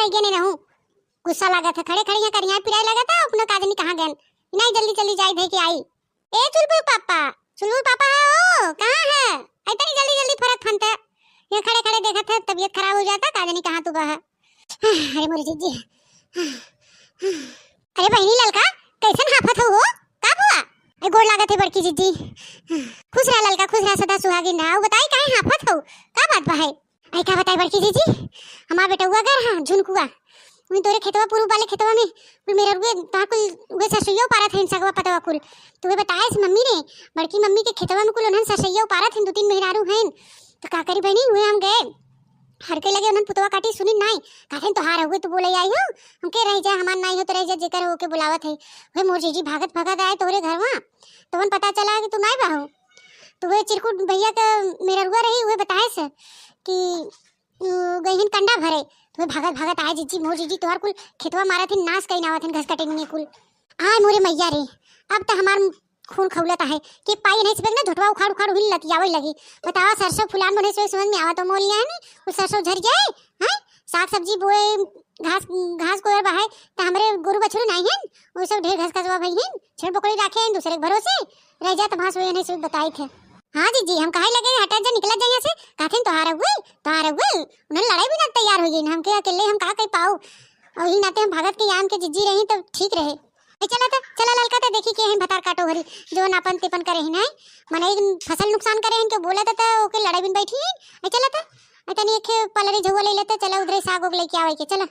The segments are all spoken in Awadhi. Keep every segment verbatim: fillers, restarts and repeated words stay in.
गए नहीं रहूं। गुस्सा लागत है, खड़े खड़े यहाँ करिया पिराए लागत है, अपना का जानी कहाँ गए। नहीं, जल्दी जल्दी जाई धई के आई। ए चुलबुल पापा, चुलबुल पापा है ओ, कहाँ है? आई तनी जल्दी जल्दी फरक फनते। यहाँ खड़े खड़े देखत है, तबीयत खराब हो जाता, का जानी कहाँ तू बा है। अरे मोरी जिज्जी। अरे बहिनी ललका, कैसन हाफत हो, हो? का हुआ? ए गोड़ लागत है बड़की जिज्जी। खुश रहा ललका, खुश रहा, सदा सुहागिन रहा। बताई काहे हाफत हो, का बात बा है? आई का बताई बड़की जिज्जी, हमार बेटउआ घर हाँ झुनकुआ, उन तोरे खेतवा पूर्व वाले खेतवा में कुल मेहररुए तहाँ कुल उहे सरसोइया उपारत हैं, सगवा पतवा कुल। तो उहे बताए से मम्मी ने, बड़की मम्मी के खेतवा में कुल उन्हन सरसोइया उपारत हैं, दो तीन मेहरारू हैं। तो का करी बहिनी, उहे हम गए हर के लगे उन्हन पुतवा काटी सुनी नाई, कहते तोहार हुए तो बोले आई हो, हमके रह जा, हमार नाई हो तो रह जा, जेकर हो के बुलावत है। उहे मोर जिज्जी भागत भागत आए तोहरे घरवा, तो उन पता चला कि तू नाई बाहू। तो उहे चिरकुट भैया के मेहररुआ रही, उहे बताए से कि उ, गई हन कंडा भरे। तो उहे भागत भागत आए जिज्जी, मोर जिज्जी तोहार कुल खेतवा मारत हन, नाश कई नावत हन घसकटनिए कुल। आय मोरे मैया रे, अब त हमार खून खौलत आहे कि पाई नहीं सकेग ना, झोटवा उखाड़ उखाड़ उहिल लतियावे लगी। बतावा सरसों फुलान बने से समझ में आवत हो मोलिया है नी, उ सरसों झर जाए, हैं? साग सब्जी बोए, घास, घास कोयर बहाए, त हमरे गोरू बछरू नहीं हन, वो सब ढेर घस घसवा भई हन, छेड़ बकरी राखे हन दूसरे के भरोसे, रह जात भास हुए नहीं सब बताई थे। हाँ जिज्जी, हम कहे लगे हटा जा, निकला जा यहाँ से, कहथिन तोहार हुए, तोहार हुए, उन्हन लड़ाई भी ना तैयार हो गई, हमके अकेले हम का कई पाओ, और ही नाते हम भागत के यान के जिज्जी रही तो ठीक रहे। ए, चला त, चला ललका त देखी के हैं भतार काटो हरी, जो नापन तिपन करे ही नहीं, मने फसल नुकसान करे हैं, के बोला त, त ओके लड़ाई बिन बैठी हैं। ए, चला त, ए, तनी एक पलरी झुआ ले लेते, चला उधरे साग ओग लेके आवे के, चला।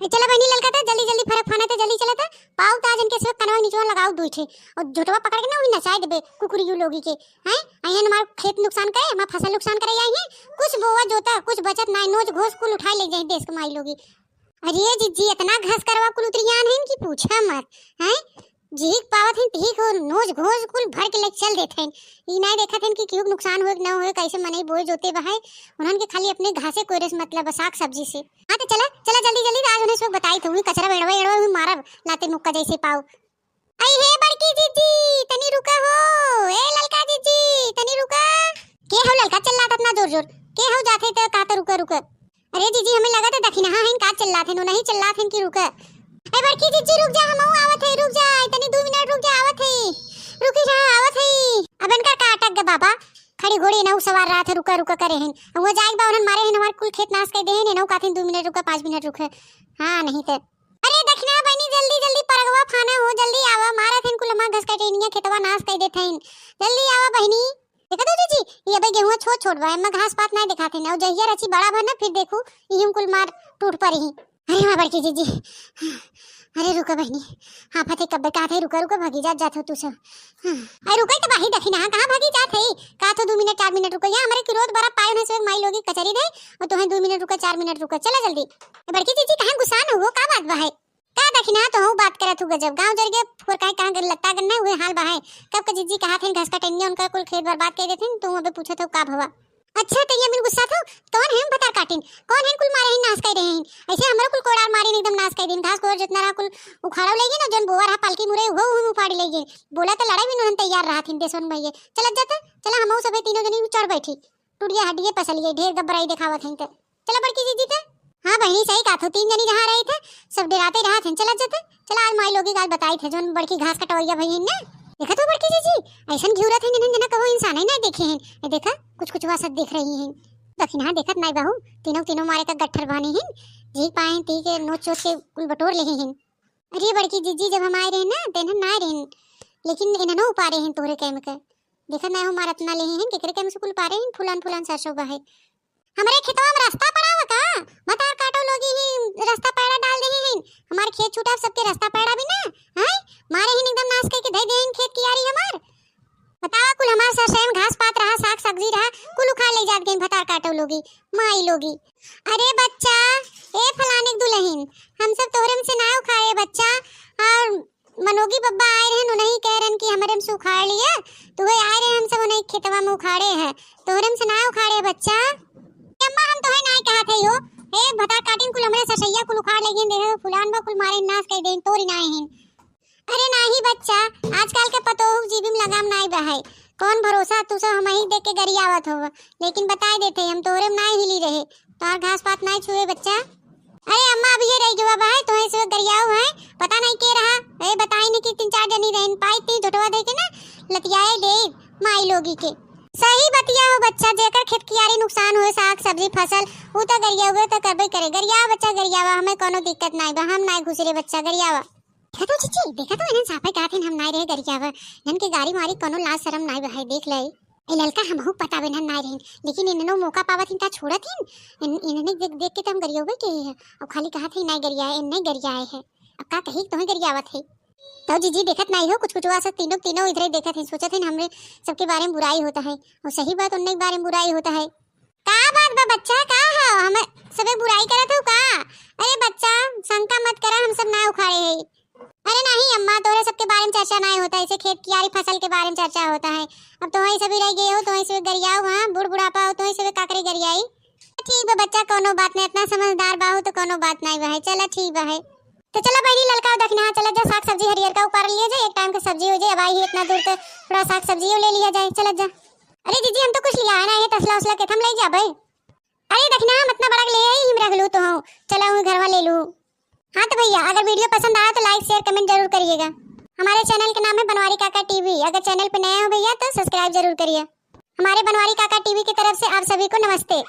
ए, चला बहिनी ललका त, जल्दी जल्दी फरक फाना त, जल्दी चला त, पाऊ त आज इनके सब कनवा निचवा लगाओ दुई ठे, और झोटवा पकड़ के ना वही नचाए देबे कुकुरियू लोगी के, हैं? आई हैं हमार खेत नुकसान करे, हमार फसल नुकसान करे आई हैं, कुछ बोवा जोता, कुछ बचत ना, नोच घोस कुल उठाए ले जाए देश के माई लोगी। अरे जिज्जी, इतना घस करवा कुल उतरियान है कि पूछा मत, हैं? जीक पावत हैं ठीक हो, नोच घोस कुल भर के लेके चल देते हैं। ई नहीं देखत हैं कि केहू के नुकसान होए कि ना होए, कैसे मनई बोए जोते बहाए, उन्हन के खाली अपने घासे कोयरे से मतलब बा, साग सब्जी से। हाँ तो चला, चला जल्दी जल्दी, आज उन्हें सब बताई थे, वही कचरा बेड़वा एड़वा वही मारब लाते मुक्का जैसे पाऊ। आई हे बड़की जिज्जी, तनी रुका हो, ए ललका जिज्जी, तनी रुका। के हो ललका चिल्लात इतना जोर जोर, के हो जाते त कहत रुका रुका। अरे जिज्जी, हमें लगा त दखिनहा हइन का चिल्लात हइन, नहीं चिल्लात हइन कि रुका। ए बड़की जिज्जी रुक जा, हमहू आवत है, रुक जा, तनी दो मिनट रुक जा, आवत है, रुकी जा, आवत है। अब इनका का अटक गया बाबा, खड़ी घोड़ी नहु सवार रहा था, रुका रुका करे हइन। अब वो जाए के बा उन्हन मारे हइन, हमार कुल खेत नाश कर दे हइन, नहु कहथिन दो मिनट रुका, पाँच मिनट रुका। हाँ नहीं तो अरे दखिना बहिनी, जल्दी जल्दी परगवा फाना हो, जल्दी आवा, मारत हइन कुल हमार घसकटेनिया खेतवा नाश कर देत हइन, जल्दी आवा बहिनी। देखा दो जीजी, ये अबे गेहुआ छोट छोट बा, एमा घास पात ना दिखात हइन, और जहिया रची बड़ा भर ना फिर देखू, इही में कुल मार टूट पड़ी। अरे हमार बड़की जीजी, अरे रुका बहिनी, हाँ फते कब्बे का थे, रुका रुका भागी जात जात हो तू सब। हाँ। अरे रुका तो बाही दखिना, हाँ कहाँ भागी जात है, का तो दो मिनट चार मिनट रुका, यहाँ हमारे किरोध बड़ा पायो ना से माई लोगी कचरी दे, और तुम्हें दो मिनट रुका चार मिनट रुका, चला जल्दी। ए बड़की जीजी, कहाँ गुस्सा न हुआ, का बात बा है? का दखिना, तो हूँ बात करत हूँ गजब। गाँव जर गए, फोर काहे कहाँ गए, लत्ता गन्ना हुए हाल बा है। कब के जीजी कहा थे घसकटेनिया उनका कुल खेत बर्बाद कर देते, तू अबे पूछत हो का भवा। अच्छा, तो ये मिल गुस्सा थो, कौन है भतार काटिन? कौन है कुल मारे हैं, नाश कर रहे हैं? ऐसे हमरा कुल कोड़ार मारिन, एकदम नाश कर दिन। घास कोर जितना रहा कुल उखाड़ा ले गए ना, जौन बोवा रहा पालकी मुरे, वो हम उपाड़ी ले गए। बोला तो लड़ाई भी उन्होंने तैयार रहा थी, देशन भैया। चलत जाता, चला हम सब तीनों जनी चढ़ बैठी। टूटिया हड्डिये पसलिए, ढेर गबराई देखावत हईं त। चला बड़की जीजी त। हाँ बहिनी, सही कहत हो, तीन जनी जहाँ रही थे, सब डराते रहा थे। चला जते, चला आज माई लोगी का आज बताई थे, जौन बड़की घास कटवैया भई हैं ना। देखत हो बड़की जीजी, ऐसन घिउरत हैं, जिन्हन जना कबो इंसान ही ना देखे हैं। ये देखा, कुछ कुछ वह सब देख रही हैं। दखिनहा देखत नाई बहू, तीनों तीनों मारे का गट्ठर बानी हैं। जी पाए ती के नोच चोच के कुल बटोर ले हैं। अरे बड़की जीजी, जब हम आए रहे ना, त इन्हन ना आए रहे, लेकिन इन्हनो उपारे हैं तोहरे कैम के। देखत ना हो, मारत ना ले हैं, केकरे कैम से कुल पारे हैं, फुलान फुलान सरसों बा है। हमरे खेतवा में रास्ता पड़ा हुआ का? भतार काटो लोगी ही रास्ता पैड़ा डाल दे हैं। हमारे खेत छूटा सबके रास्ता पैड़ा भी ना, हैं? मारे ही एकदम नाश करके धर दे हैं खेत कियारी हमार। बतावा, कुल हमार सरसों में घास पात रहा, साग सब्जी रहा, कुल उखाड़ ले जात गई भतार काटो लोगी, माई लोगी। अरे बच्चा, ए फलाने के दुल्हन, हम सब तोहरे में से ना उखाड़े बच्चा, और मनोगी बब्बा आए रहन, उन्हीं कह रहन कि हमरे में से उखाड़ लिया, तो वही आए रहे, हम सब उन्हीं खेतवा में उखाड़े है, तोहरे में से ना उखाड़े बच्चा। अम्मा, हम तोहे ना कहा थे हो, ए भतार काटिन कुल हमरे सरसैया कुल उखाड़ ले गए, देखे फुलान बा कुल मारे नाश कर देन, तोरी ना हैं। अरे नाही बच्चा, आजकल के पतोहू के जीभी में लगाम नाही बहाई। कौन भरोसा, तू सब हमही देख के गरियावत हो, लेकिन बताए देते, हम तोरे में नाही हिली रहे, तोहर घास पात नाही छुए बच्चा। अरे अम्मा, अभी ठीक है। सही बतिया हो बच्चा, जेकर खेत कियारी नुकसान होए, साग सब्जी फसल, उ त गरियावे त करबे करे। गरियावा बच्चा, गरियावा, हमें कोनो दिक्कत नाई बा, हम नाई घुसरे बच्चा, गरियावा। देखा तो जीजी, देखा तो इन्हन साफे कहत हिन हम नाई रहे गरियावा। इन्हन के गारी मारी कोनो लाज शरम नाई बा है, देख ले। ए ललका, हमहू पता बा इन्हन नाई रहिन, लेकिन इन्हनो मौका पावत हिन त छोड़त हिन। इन-, इन्हने देख, देख के त हम गरियावे के ही है। अब खाली कहत है नाई गरियाए, नाई गरियाए है। अब का कही, तोहे गरियावत है। तो जीजी देखत नाई हो, कुछ कुछ वासत तीनों, तीनों इधरे देखत हैं, सोचत हैं हमरे सबके बारे में बुराई होता है। और सही बात, उन्ने के बारे में बुराई होता है। का बात बा बच्चा, का हो? हम सबे बुराई करत हो का? अरे बच्चा, शंका मत करा, हम सब ना उखाड़े हैं। अरे नहीं अम्मा, तोहरे सबके बारे में चर्चा नाई होता है, इसे खेत कियारी फसल के बारे में चर्चा होता है। अब तोहई सभी रह गए हो, तोहई से गरियाओ, हाँ, बूढ़ बुढ़ापा हो, तोहई से का करे गरियाई। ठीक बा बच्चा, कोनो बात नहीं, इतना समझदार बाहू तो कोनो बात नहीं बा है। चला ठीक बा है, तो चला बहिनी ललका दखिना, चला जा साग सब्जी हरियर का उपार लिया जाए, एक टाइम के सब्जी हो जाए। अब आई ही इतना दूर तो थोड़ा साग सब्जी ले लिया जाए, चला जा। अरे जीजी हम तो कुछ लिया है ना, ये तसला उसला के थम ले जाबे। अरे दखिना हम इतना बड़ा ले आई, हम रख लू तो हूँ, चला हूँ घरवा ले लू। हाँ तो भैया अगर वीडियो पसंद आया तो लाइक शेयर कमेंट जरूर करिएगा। हमारे चैनल का नाम है बनवारी काका टीवी। अगर चैनल पे नए हो भैया तो सब्सक्राइब जरूर करिए। हमारे बनवारी काका टीवी की तरफ से आप सभी को नमस्ते।